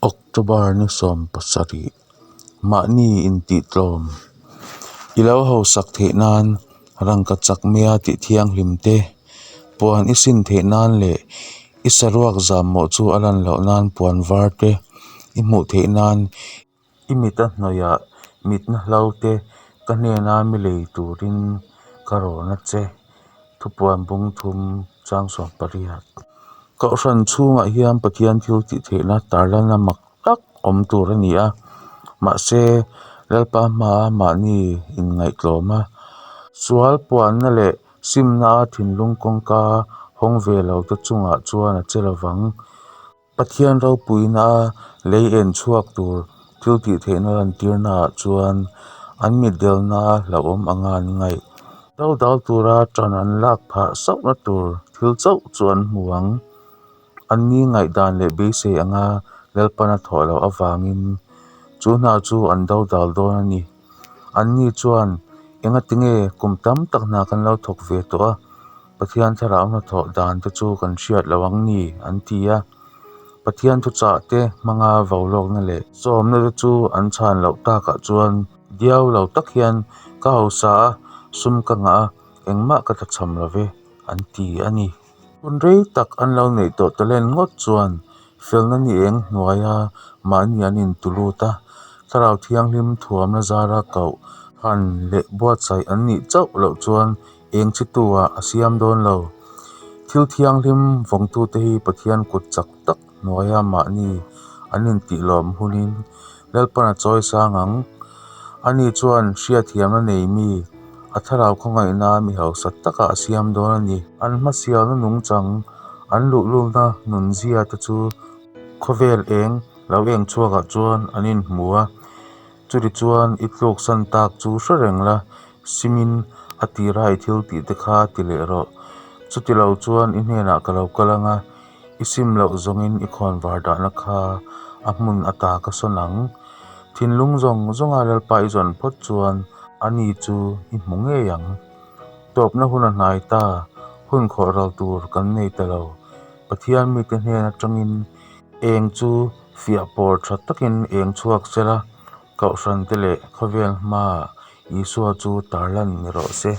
October ni 17, Mahni intihtlawm i lo hausak theih nan rangkachak meia tih thianghlim te, puan i sin theih nan leh i saruak zammawh chu a lan loh nan puan var te i hmuh theih nan i mita hnawihah mitna hlo te ka hnena mi lei turin ka rawn a che. Thupuan bung thum chang 18. Kohhran chhungah hian Pathian thil tih theihna tarlana mak tak awm tur a ni a, mahse Lalpa hmaa mahni inngaihtlawm a, sual puanna leh simna a thinlung kawngka hawng ve lo te chungah chuan a che lovang. Pathian ropuina a lei en chhuak tur thil tih theihna lantirnaah chuan an mitdelna a hlauhawm anga an ngaih. Dodal tura ṭan an lak phah sauhna tur thil chauh chu an hmu ang. Anni ngaihdan leh beisei anga Lalpan a thawh loh avangin chu hna chu an dodal dawn a ni. Anni chuan, Engatinge kum tam tak hna kan lo thawk ve tawh a, Pathian thlarau hnathawh dan te chu kan hriat lo ang ni? an ti a. Pathian thuchah te hmanga vaulawkna leh sawmna te chu an chhan loh takah chuan diau lo tak hian ka hausa a, sum ka ngah a, engmah ka tlachham lo ve, an ti a ni. Hun rei tak an lo neih tawh talent ngawt chuan felna ni eng hnuaia mahni an intu lut a, Thlarau Thianghlim thuamna zara koh han leh buatsaih an nih chauh loh chuan eng chhitu ah a siam dawn lo. Thil thianghlim vawngtute hi Pathian kut chak tak hnuaia mahni an intihlawm hunin Lalpan a chawi sang ang. Ani chuan hriatthiamna nei mi, a thlarau khawngaihna mi hausa takah a siam dawn a ni. An hmasialna nungchang, an luhlulna nunzia te chu khawvel eng lo eng chhuakah chuan an inhmu a. Chutichuan i tluksan tak chu hre reng la, simin a tira i thil tih te kha ti leh rawh. Chutilo chuan i hnenah ka lo kal ang a, I sim loh zawngin i khawnvar dahna kha a hmun ata ka sawn ang. Thinlung zawng zawnga Lalpa i zawn phawt chuan ani chu i hmu ngei ang. Tawpna hun a hnai ta, hun khawh ral tur kan nei ta lo. Pathian mite hnen atangin eng chu fiah pawr tha takin eng chhuak sela, Kohhrante leh khawvel hmaah Isua chu tarlan ni rawh se.